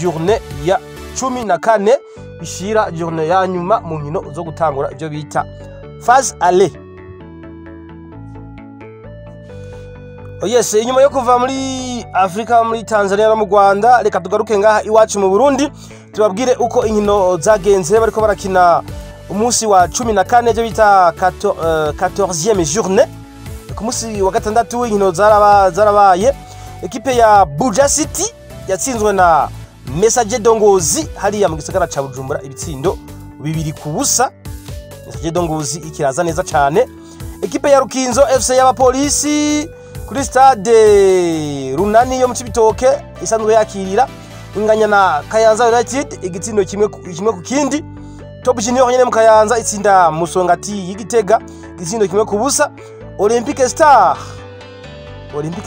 journée ya 14 ishira journée ya nyuma mu nkino zo gutangura ibyo bita phase aller. Yes, inyuma yo kuva muri Afrika, muri Tanzania no mu Rwanda, reka tugaruke ngaha iwacu mu Burundi tubabwire uko inkino zagenze bariko barakina umunsi wa 14 byo bita 14e journée. Ku munsi wa gatandatu inkino zarabaye. Ekipe ya Buja City yatsinzwe na Messager Dongozi hariya mu gisagara ca Bujumbura ibitsindo 2-0. Messager Dongozi ikiraza neza cane. Ekipe ya Rukinzo FC y'abapolisi kuri stade Runani yo mu Cibitoke isanzwe yakirira inganya na Kayanza United igitsindo kimwe ku kindi. Top Junior nyene mu Kayanza itsinda Musongati y'Igitega igitsindo 1-0. Olympique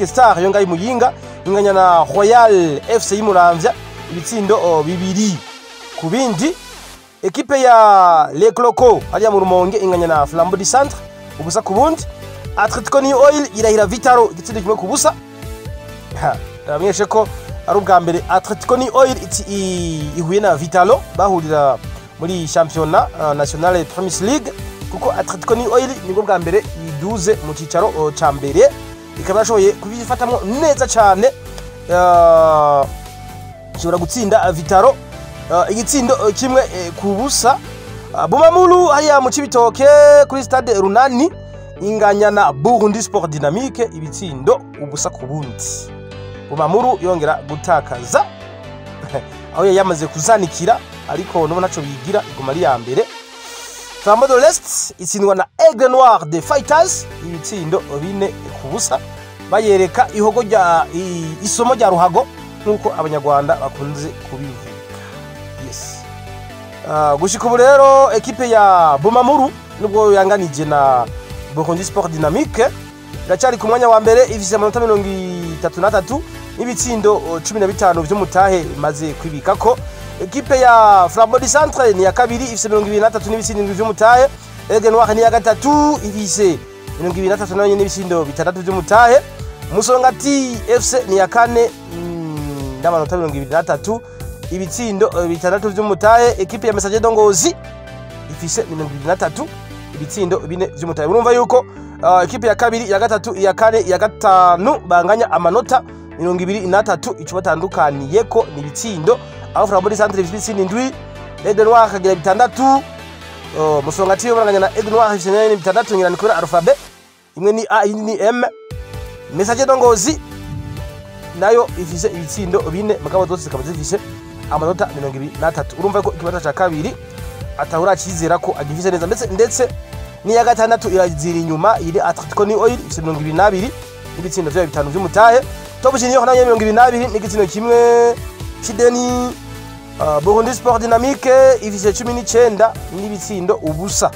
Star yo ngayi Muyinga inganya na Royal FC y'Imuramvya ibitsindo 2-2. Ekipe ya Le Cloco hariya mu Rumonge inganya na Flambeau du Centre 0-0. Atletico New Oil irahira Vitaro igitsindo 1-0. Ndabamenyeshe ko ari ubwa mbere Atletico New Oil ihuye na Vitalo bahurira muri championnat national Premier League, kuko Atletico New Oil nibwo bwa mbere iduze mu cicaro ca mbere, ikaba yashoboye kubifatamwo neza cane, ishobora gutsinda Vitaro igitsindo 1-0. Bumamuru hariya mu Cibitoke kuri stade Runani inganya na Burundi Sport Dynamique ibitsindo 0-0. Bumamuru yongera gutakaza aho yamaze kuzanikira, ariko nubu naco bigira iguma ari ya mbere. Flambeau de l'Est itsindwa na Aigle Noir de Fighters ibitsindo 4-0, bayereka ihogo rya isomo rya ruhago nkuko abanyarwanda bakunze kubivuga. Yes. Gushika ubu rero ekipe ya Bumamuru nubwo yanganije na Burundi Sport Dynamique iracyari ku mwanya wa mbere ifise amanota 33 n'ibitsindo 15 vy'umutahe maze kwibikako. Ekipe ya Flambeau du Centre ni ya kabiri ifise 23 n'ibitsindo 7 vy'umutahe. Aigle Noir ni ya gatatu ifise 23 nayo n'ibitsindo 6 vy'umutahe. Musongati FC ni ya kane n'amanota 23 ibitsindo 6 vy'umutahe. Ekipe ya Messager Dongozi ifise 23 ibitsindo 4 vy'umutahe. Urumva yuko ekipe ya kabiri, ya gatatu, ya kane, ya gatanu banganya amanota 23, ico batandukaniye ko ni ibitsindo. Aho Flambeau du Centre ifise ibitsindo 7, Aigle Noir kagira 6, Musongati yo baranganya na Aigle Noir ifise 6, ngira ni kubera alphabet imwe ni A indi ni M. Messager Dongozi nayo ifise ibitsindo 4, mugabo zose zikaba zifise amanota 23. Urumva ko ikibanza ca kabiri atahura cizera ko agifise neza, ndetse ni ya gatandatu irazira inyuma iri Atletico New Oil ifise 22 n'ibitsindo vyayo 5 vy'umutahe. Top Junior nayo 22 n'igitsindo 1 c'ideni. Burundi Sport Dynamique ifise 19 n'ibitsindo 0.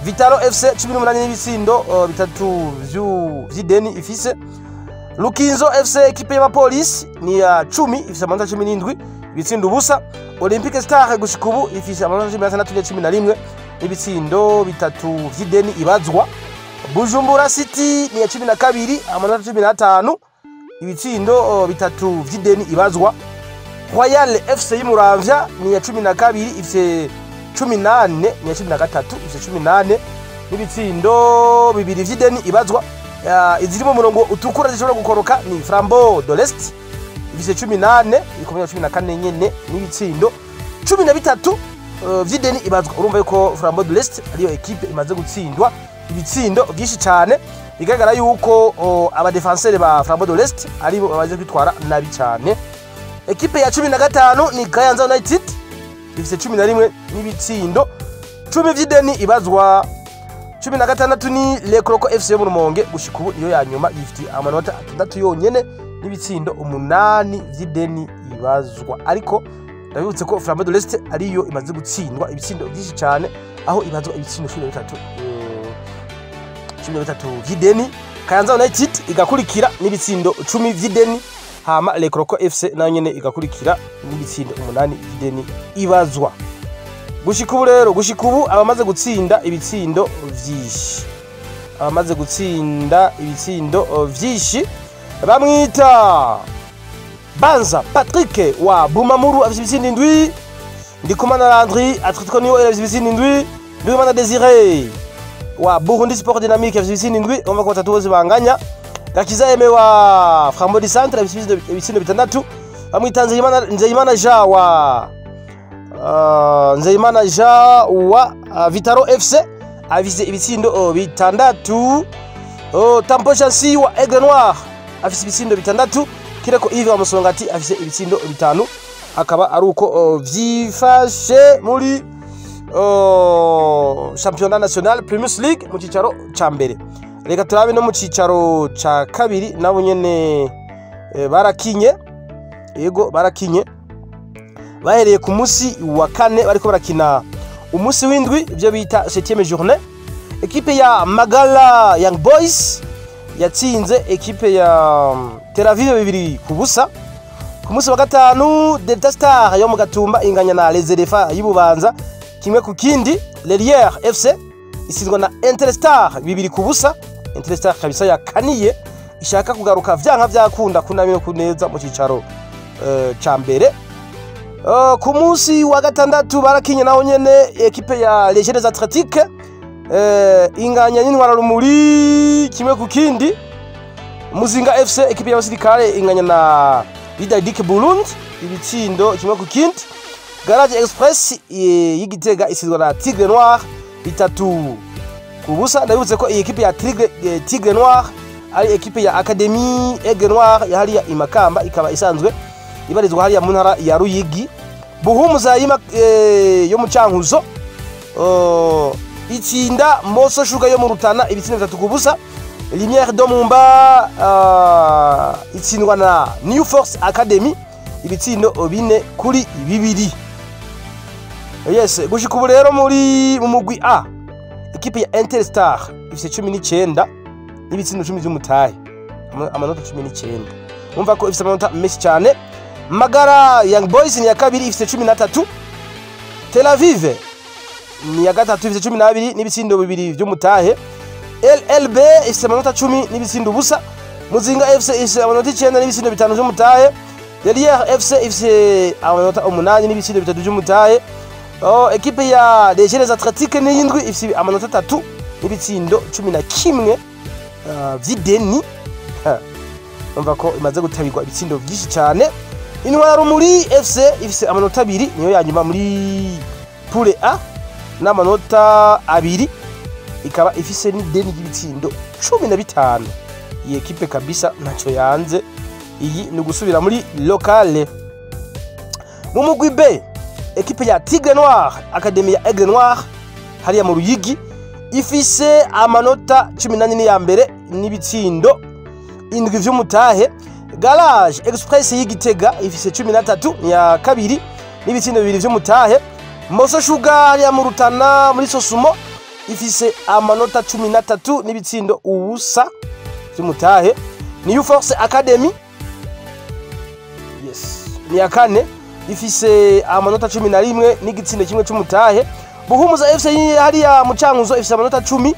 Vitalo FC 18 n'ibitsindo 3 vy'ideni ifise. Lukinzo FC ekipe y'abapolisi ni ya 10 ifise amanota 17 ibitsindo 0. Olympique Star gushika ubu ifise amanota 16 11 n'ibitsindo 3 vy'ideni ibazwa. Bujumbura City ni ya 12 amanota 15 ibitsindo 3 vy'ideni ibazwa. Royal FC y'Imuramvya ni ya 12 ifise 18, ni ya 13 ifise 18 n'ibitsindo 2 vy'ideni ibazwa. Iziri mu murongo utukura zishobora gukoroka ni Flambeau de l'Est ifise 18 ikomeye 14 nyene n'ibitsindo 13 vy'ideni ibazwa. Urumva yuko Flambeau de l'Est ariyo ekipe imaze gutsindwa ibitsindo byinshi cyane, bigaragara yuko abadefenseur ba Flambeau de l'Est aribo bamaze kwitwara nabi cyane. Ekipe ya 15 ni Kayanza United ifise 11 n'ibitsindo 10 vy'ideni ibazwa. 16 ni Le Croco FC yo mu Rumonge. Gushika ubu niyo ya nyuma, yifitiye amanota 6 yonyene n'ibitsindo 8 vy'ideni ibazwa. Ariko ndabibutse ko Flambeau de l'Est ariyo imaze gutsindwa ibitsindo vyinshi cyane, aho ibazwa ibitsindo 13, 13 vy'ideni. Kayanza United igakurikira n'ibitsindo 10 vy'ideni, hama Le Croco FC nayo nyene igakurikira n'ibitsindo 8 vy'ideni ibazwa. Gushika ubu rero, gushika ubu abamaze gutsinda ibitsindo vyinshi, abamaze gutsinda ibitsindo vyinshi bamwita Banza Patrick wa Bumamuru, afise ibitsindo 7. Ndikumana Landry, Atletico New, afise ibitsindo 7. Ndikumana Desire wa Burundi Sport Dynamique afise ibitsindo 7. Urumva ko batatu bose banganya. Gakiza Aime wa Flambeau du Centre afise ibitsindo 6. Bamwita Nzeyimana Jean wa Nzeyimana Jean wa Vitaro FC afise ibitsindo 6. Tampo Chansi wa Aigle Noir afise ibitsindo 6. Kireko Yves wa Musongati afise ibitsindo 5. Akaba ari uko vyifashe muri Championnat National Primus League mu cicaro ca mbere. Reka turabe no mu cicaro ca kabiri, nabo nyene barakinye. Yego, barakinye, bahereye ku munsi wa kane, bariko barakina umunsi w'indwi, ibyo bita 7e journée. Ekipe ya Magala Young Boys yatsinze ekipe ya Tel Aviv 2-0. Ku munsi wa gatanu, Delta Star yo mu Gatumba inganya na Les Elephants y'Ibubanza 1-0. Lelière FC isindwa na Interstar 2-0. Interstar kabisa yakaniye, ishaka kugaruka vyanka vyakunda kunami no kuneza mu cicaro ca mbere. Ku munsi wa gatandatu barakinye naho nyene, ekipe ya Les Jeunes Athletiques inganya n'Intwara Rumuri 1-0. Muzinga FC, ekipe y'abasirikare, inganya na Lidadik Burundi ibitsindo 1-0. Garage Express y'Igitega isizwa na Tigre Noir 3-0. Ndabibutse ko iyi ekipe ya Tigre Noir ari ekipe ya Académie Aigle Noir ya hariya Imakamba, ikaba isanzwe ibarizwa hariya mu ntara ya Ruyigi. Buhumuza yo mu Cankuzo itsinda Moso Shuga yo mu Rutana ibitsindo 3-0. Lumière do Mumba itsindwa na New Force Academy ibitsindo 4-2. Yes, gushika ubu rero muri mu mugwi A, ekipe ya Interstar ifise 19 n'ibitsindo 10 vy'umutahe, amanota 19. Umva ko ifise amanota menshi cyane. Magara Young Boys ni ya kabiri, ifise 13. Tel Aviv ni ya gatatu, ifise 12 n'ibitsindo 2 vy'umutahe. LLB ifise amanota 10 n'ibitsindo 0. Muzinga FC ifise amanota 9 n'ibitsindo 5 vy'umutahe. Derrière FC ifise amanota 8 n'ibitsindo 3 vy'umutahe. Ekipe ya Les Jeunes Athletiques ni yindwi, ifise amanota 3 n'ibitsindo 11 vy'ideni. Umva ko imaze gutabirwa ibitsindo vyinshi cyane. Intwara Rumuri FC ifise amanota 2, niyo ya nyuma muri poule A n'amanota 2, ikaba ifise n'ideni ry'ibitsindo 15. Iyi ekipe kabisa ntaco yanze, iyi ni gusubira muri locale. Mu mugwi B, ekipe ya Tigre Noir, Académie ya Aigle Noir hariya mu Ruyigi, ifise amanota 18, ni ya mbere n'ibitsindo 7 vy'umutahe. Garage Express y'Igitega ifise 13, ni ya kabiri n'ibitsindo 2 vy'umutahe. Moso Sugar hariya mu Rutana muri Sosumo ifise amanota 13 n'ibitsindo 0 vy'umutahe. New Force Academy, yes, ni ya kane, ifise amanota 11 n'igitsindo 1 c'umutahe. Buhumuza FC hariya mu Cankuzo ifise amanota 10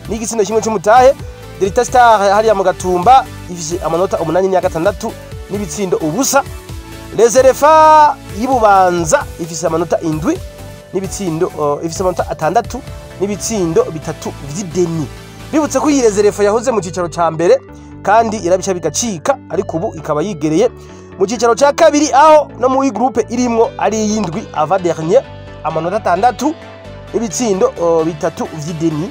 n'igitsindo 1 c'umutahe. Delta Star hariya mu Gatumba ifise amanota 8 na 6 n'ibitsindo 0. Les Elephants y'Ibubanza ifise amanota 7 n'ibitsindo, ifise amanota 6 n'ibitsindo 3 vy'ideni. Bibutse ko iyi Les Elephants yahoze mu cicaro ca mbere kandi irabica bigacika, ariko ubu ikaba yigereye mu cicaro ca kabiri, aho no muri groupe irimwo ari yindwi, avant dernier, amanota 6 n'ibitsindo 3 vy'ideni.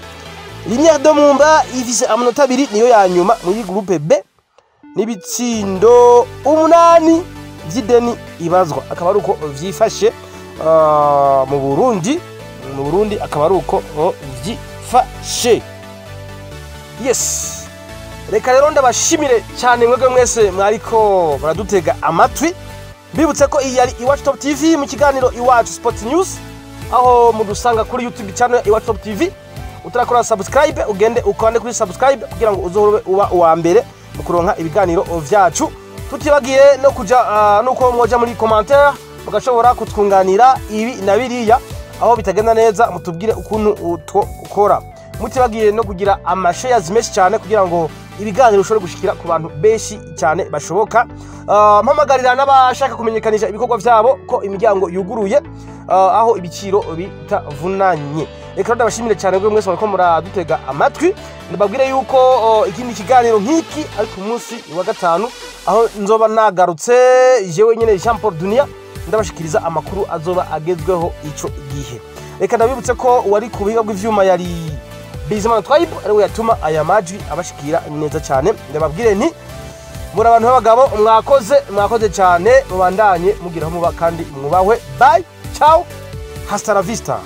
Lumière de Mumba ifise amanota 2, niyo ya nyuma muri groupe B n'ibitsindo 8 vy'ideni ibazwa. Akaba ari uko vyifashe mu Burundi, mu Burundi akaba ari uko vyifashe. Vyifashe. Yes, reka rero ndabashimire cyane mwebwe mwese mwariko muradutega amatwi. Mbibutse ko iyi yari Iwacu Top TV mu kiganiro Iwacu Sport News, aho mudusanga kuri YouTube channel ya Iwacu Top TV. Utarakora subscribe, ugende ukande kuri subscribe kugira ngo uzohore uba uwa mbere mu kuronka ibiganiro vyacu. Tutibagiye no kuja nuko mwoja muri commentaire mugashobora kutwunganira ibi na biriya, aho bitagenda neza mutubwire ukuntu ukora. Mutibagiye no kugira ama shares menshi cyane kugira ngo ibiganiro bishobore gushikira ku bantu benshi cyane bashoboka. Mpamagarira n'abashaka kumenyekanisha ibikorwa vyabo ko imiryango yuguruye, aho ibiciro bitavunanye. Reka rero ndabashimire cyane mwebwe mwese mwariko muradutega amatwi. Ndababwire yuko ikindi kiganiro nk'iki ari ku munsi wa gatanu, aho nzoba nagarutse jewe nyene Jean Paul Dunia, ndabashikiriza amakuru azoba agezweho ico gihe. Reka ndabibutse ko uwari ku buhinga bw'ivyuma yari Bizimana Twaib, ariwe yatuma aya majwi abashikira neza cyane. Ndababwire nti muri abantu b'abagabo, mwakoze, mwakoze cyane. Mubandanye mugira aho muba kandi mwubahwe. Bye, ciao, hasta la vista.